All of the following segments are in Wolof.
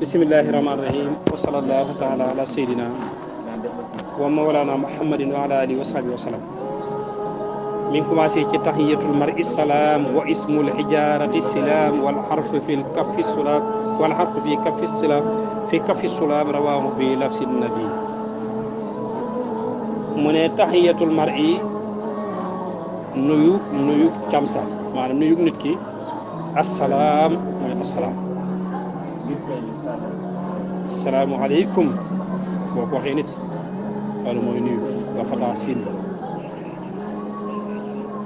bismillahi rahmaani rahim wa sallallahu taala ala sayyidina wa mawlana muhammadin wa ala alihi wa sahbihi wa sallam. mi ngi commencé ci tahiyatul mar'i salaam wa ismul hijarati silaam wal harfu fi kaffi sulaam wal harfu fi kaffi silaam fi kaffi sulaam rawahu fi lafsi nabi. mu ne tahiyatul mar'i nuyu camsa maanaam nuyu nit ki assalaam mooy assalaam. asalaamualeykum boo ko waxee nit loolu mooy nuyu nga fataa siin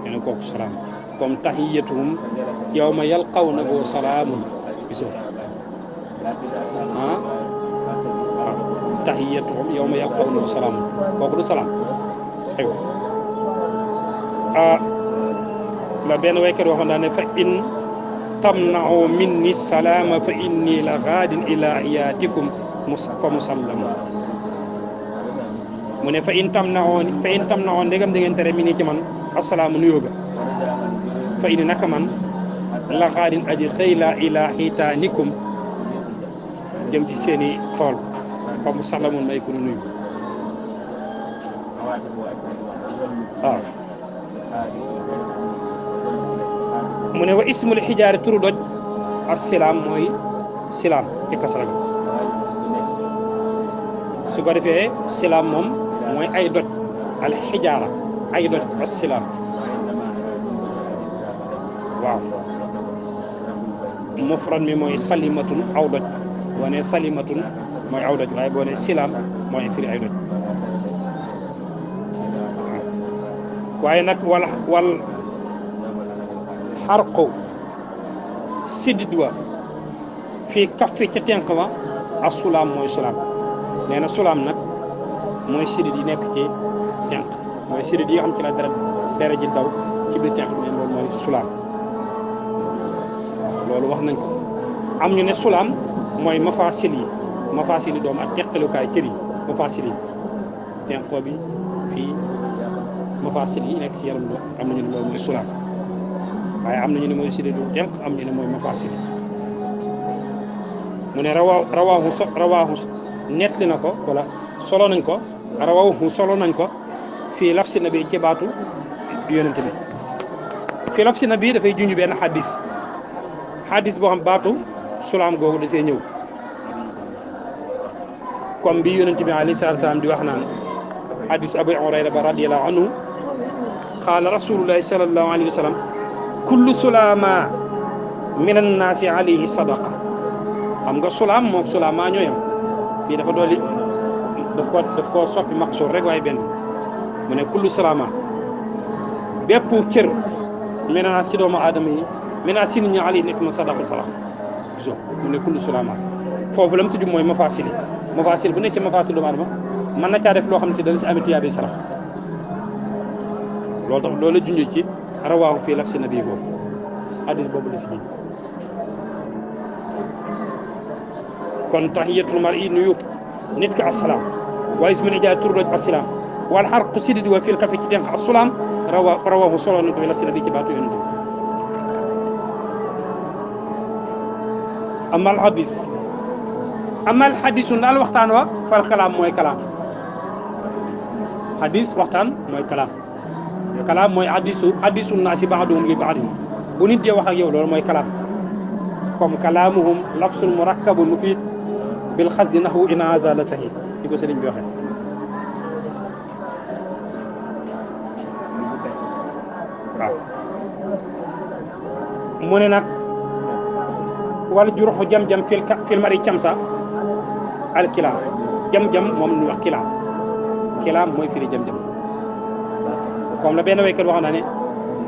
yene kooku salaam comme tahiyyatuhum yawma yalqawnahu salaamun gisoo waaw tahiyyatuhum yawma yalqawnahu salaamun kooku du salaam aywa la benn waykat waxoon naa ne fa in tamna'u minni salaama fa inni la gaadin ila iyaatikum fa musallam. mu ne fa in tamna'u ndegam da ngeen tere mi ni ci man assalaamu nuyoo ga fa inni naka man la gaadin aji xëy la ila xiitaanikum jëm ci seeni tool fa musallamun may ku nuyu waaw. mu ne wa ismul xijaari turu doj as silaam mooy silaam ci kasra ga su ko defee silaam moom mooy ay doj al xijaara ay doj as silaam waaw. mufrad mi mooy salimatun aw doj boo ne salimatun mooy aw doj waaye boo ne silaam mooy firi ay doj waaye nag wal xarqu siddit wa fii kaffi ca tenq wa ak sulaam mooy sulaam. nee na sulaam nag mooy siddit yi nekk ci tenq mooy siddit yi nga xam ci la dara ji daw ci biir tenq bi ne loolu mooy sulaam. loolu wax nañ ko am ñu ne sulaam mooy mafasil yi doomu ak teqalukaay cër yi mafasil yi tenqoo bi fii mafasil yi nekk ci yaram do am nañu ne loolu mooy sulaam waaye am nañu ne mooy sidditu tenq am ñu ne mooy mafasil. mu ne rawaahu nettali na ko wala solo nañ ko rawaahu solo nañ ko fii lafsi nabi ci baatu yonente bi. fii lafsi nabi dafay junj benn xadis boo xam baatu sulaam googu da see ñëw comme bi yonente bi alayhi salaatu salaam di wax naan xadis Abu Hurayra ba radiyallahu anhu qaala rasulullahi sallallahu alayhi wa sallam kullu sulaama min annaasi alayhi sadaqa. xam nga sulaam moom sulaama ñooyam bii dafa dooli daf ko soppi maqsuur rek waaye benn. mu ne kullu sulaama bépp cër min annaas ci doomu aadama yi min annaas ci nit ñi alayhi nekk ma sadaqul sadaqa gisoo mu ne kullu sulaama foofu lam si jub mooy mafasil bu nekk ci mafasil doomu aadama mën na caa def loo xam ne si dana si amit yaabe sarax loolu tax loolu la junj ci rawaahu fii lafsi nabi boobu hadis boobu la si ji. kon tahiyatul mar'i nuyu nit ki assalaam wa ismul hijaari turu doj assalaam wal harqu siddit wa fil kaffi ci tenq assalaam rawaahu solo nañ ko fii lafsi nabi ci baatu yonent. amal hadisu ndaal waxtaan wa fal kalaam mooy kalaam hadis waxtaan mooy kalaam mooy hadisu naasi ba'duhum li ba'din bu nit dee wax ak yow loolu mooy kalaam comme kalaamuhum lafsul murakkabun mufiid bil xasdi naxwu in haazaa la sahiih di ko sëriñ bi waxee. waaw mu ne nag wal juruxu jam-jam fil mari camsa al kilaam jam-jam moom la ñuy wax kilaam mooy firi jam-jam. comme la benn waykat wax na ne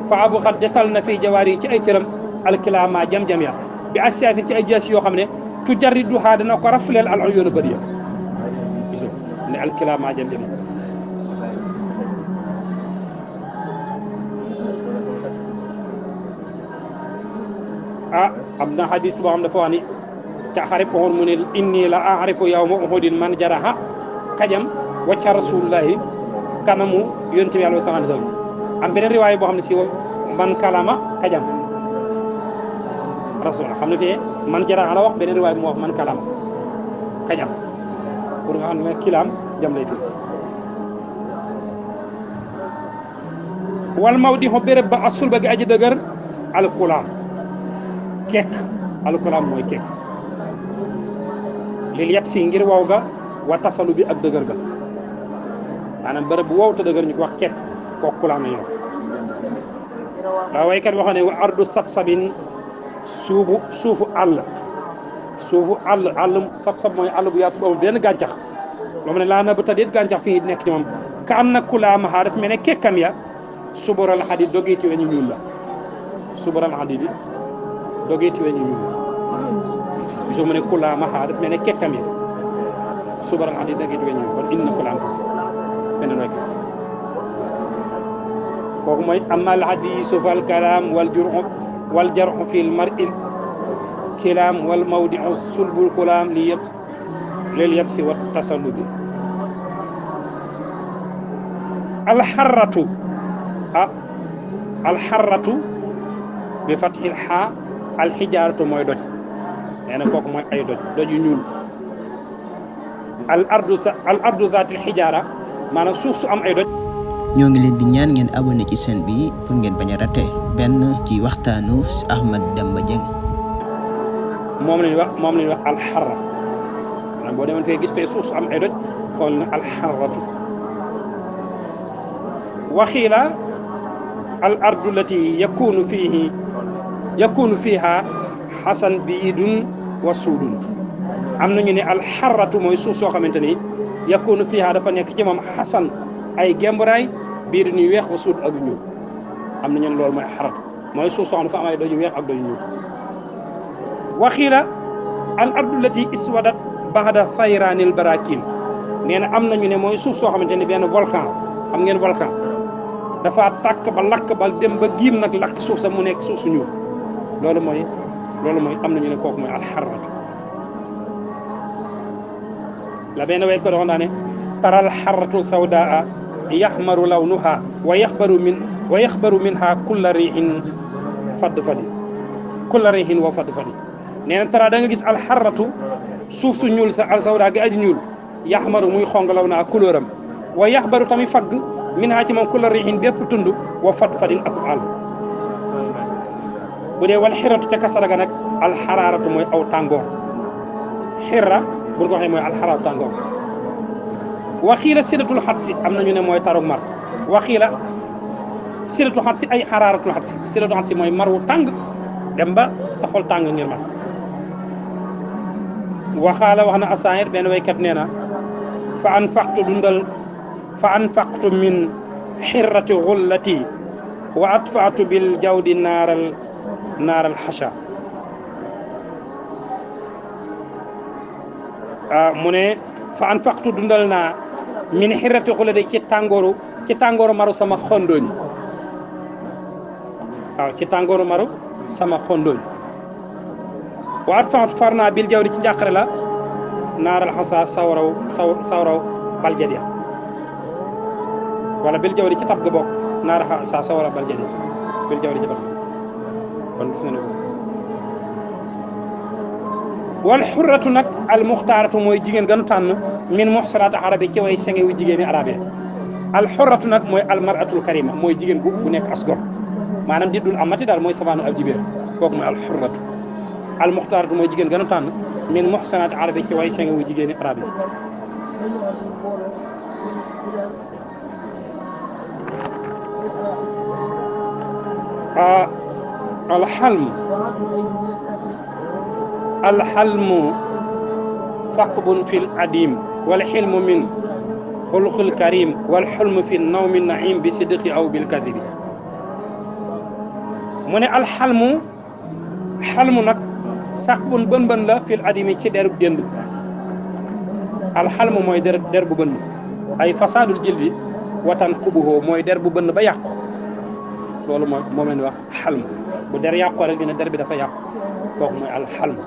fa abu xat desal na fii jawaar yi ci ay cëram alkilaama jam-jam ya bi asiyaafin ci ay jaas yoo xam ne tu jarri duxaa dana ko rafleel al uyuuna bët ya gisoo ne alkilaama jam-jam ya. am na hadis boo xam dafa wax ni ca xarib Uhud mu ne inni la aarifu yawma Uhudin man jaraha kajam wacca rasulullahi kanamu yonent bi sallallahu alayhi wa sallam. am beneen riwaay boo xam ne si man kalama kajam rasul xam ne fii man jara la wax beneen riwaay mu wax man kalama kañam pour nga xam ne kilaam jam lay firi wal mawdihu béréb ba asul ba gi aji dëgër alkulaam kekk alkulaam mooy kekk lil yab si ngir wow ga wa tasalu bi ak dëgër ga maanaam bërëb bu wow te dëgër ñu ko wax kekk kooku kulaam la ñoo daa waykat waxoon ne wa ardu sab-sabin suufu àll sab-sab mooy àll bu yaatu bu amul benn gàncax loo xam ne laa na ba tadit gàncax fii nekk ci moom ka an na kulaamaha daf mel ne kekkam ya subaral xadid dogeeti weñu ñuul la subaral xadid yi dogeeti weñu ñuul gisoo mu ne kulaamaha daf mel ne kekkam ya subaral xadid dogeeti weñu ñuul kon indi na kulaam foofu beneen way kooku mooy amal hadiisu fal kalaam wal jar'u fil mar'il kilaam wal mawdi'u sulbul kulaam lil yabsi wa tasallubi alxarratu bi fathil xaa alxijaaratu mooy doj nee na kooku mooy ay doj yu ñuul al ardu zaatil xijaara maanaam suuf su am ay doj. ñoo ngi leen di ñaan ngeen abonné ci chaîne bi pour ngeen bañ a raté benn ci waxtaanu Ahmad Demba Dieng. moom la ñuy wax alxarra maanaam boo demoon fee gis fee suuf su am ay doj xool na alxarratu. waxiila al ardu lati yakunu fiha xasan biidun wa suudun am nañu ne alxarratu mooy suuf soo xamante ni yakunu fiha dafa nekk ci moom xasan ay gembaraay biidun yu weex wa suud ak ñuul am nañu ne loolu mooy xarratu mooy suuf soo xam dafa am ay doj yu weex ak doj yu ñuul. waxiila al ardu lati iswadat baxda sayraanil barakin nee na am nañu ne mooy suuf soo xamante ni benn volcan xam ngeen volcan dafa tàkk ba lakk ba dem ba giim nag lakk suuf sa mu nekk suuf su ñuul loolu mooy am nañu ne kooku mooy alxarratu. la benn way ko doon naa ne taral xarratu sawdaa yaxmaru lawnuha wa yaxbaru minha kulla rihin wa fadd fadi nee na tara da nga gis alxarratu suuf su ñuul sa al sawdaa gi aji ñuul yaxmaru muy xong lawnuha couleur am wa yaxbaru tamit fagg min ha ci moom kulla rihin bépp tund wa fadin ak àll bu dee wal xiratu ca kasara ga nag alxaraaratu mooy aw tàngoor xirra bu ñu ko waxee mooy alxaraaratu tàngoor waxiila sidatul xatsi am nañu ne mooy tarug mar waxiila sidatul xatsi ay xaraaratul xatsi sidatul xatsi mooy mar wu tàng dem ba sa xol tàng ngir mar waxaala wax na asaayir benn waykat nee na fa anfaqtu min xirrati xullati wa atfaatu bil jawdi naaral xasha mu ne fa anfaqtu dundal naa min xirrati xullati ci tàngooru maru sama xondooñ waaw ci tàngooru maru sama xondooñ wa atfaatu far naa bil jawdi ci njàqare la naaral xasa sawraw baljadiya wala bil jawdi ci tab ga bokk naara sa sawara bal jadi bil jawdi ci tab kon gis nañu ko wal xurratu nag al muxtaaratu mooy jigéen gënu tànn min muxsanaat arabi ci way senge wu jigéeni arabe al xurratu nag mooy al maratul karima mooy jigéen bu nekk asgor maanaam di dul amati daal mooy safaanu ab jibéer kooku mooy al xurratu al muxtaaratu mooy jigéen gënu tànn min muxsanaat arabi ci way senge wu jigéeni arabe alxalmu faqbun fi l adim walxilmu min xulqil karim walxulmu fi nawmi naim bi sidqi aw bil kadibi mu ne alxalmu nag saqbun bën la fil adimi ci derub dénd alxalmu mooy der bu bënn ay fasadul jildi watan kubuhoo mooy der bu bënn ba yàqu loolu moom leen wax xalmu bu der yàqoo rek dina der bi dafa yàqu kooku mooy alxalmu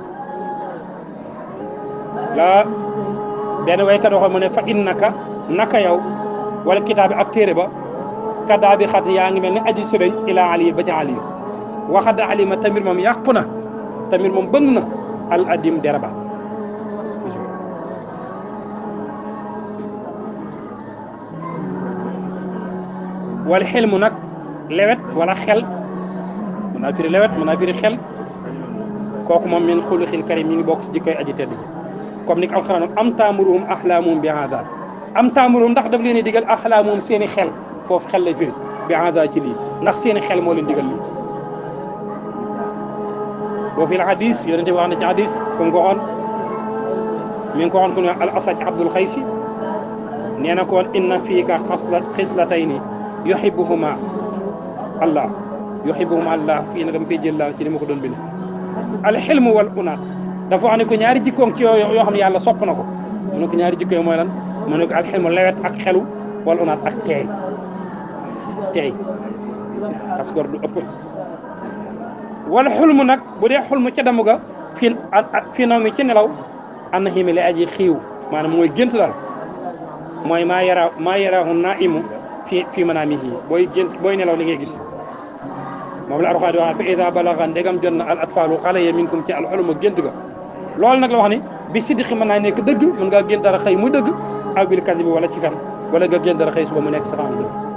la benn waykat waxoon mu ne fa innaka naka yow wala kitaabi ak téere ba kaddaa bi xat yaa ngi mel ni aji sëriñ ila ali ba ci ali waxada alima tamit moom yàqu na tamit moom bëgg na al adim der ba wal xilmu nag lewet wala xel mën naa firi lewet mën naa firi xel kooku moom min xuluxil karim mi ngi bokk ci jikkoy aji tedd ji comme ni ko alxuraan am taamuruhum ahlaamuhum bi hada am taamuruhum ndax daf leen di digal ahlaamuhum seeni xel foofu xel lay firi bi hada ci lii ndax seeni xel moo leen digal lii boo fi la hadis yonent bi wax na ci hadis fu mu ko waxoon mi ngi ko waxoon ku ne al asaj abdul xaysi nee na ko woon inna fiika xislatayni yuhibbuhuma allah fii na dama fay jël laa ci li ma ko doon bind al xilmu wal unaat dafa wax ne ko ñaari jikkoom ci yoo xam ne yàlla sopp na ko mu ne ko ñaari jikko yi mooy lan mu ne ko al xilmu lewet ak xelu wal unaat ak teey parce que du ëpp wala xulmu nag bu dee xulmu ca damu ga fi naw mi ci nelaw an na ximi li aji xiiw maanaam mooy gént daal mooy maa yaraahu naimu fi manaamihi booy nelaw li ngay gis moom la Alxuraan di wax fa ida balaga ndegam jot na al atfaalu xale ya minkum ci al xulmu gént ga loolu nag la wax ni bi siddiqi mën naa nekk dëgg mën ngaa gént dara xëy muy dëgg aw bil kasi bi wala ci fen wala nga gént dara xëy suba mu nekk saxaan dëgg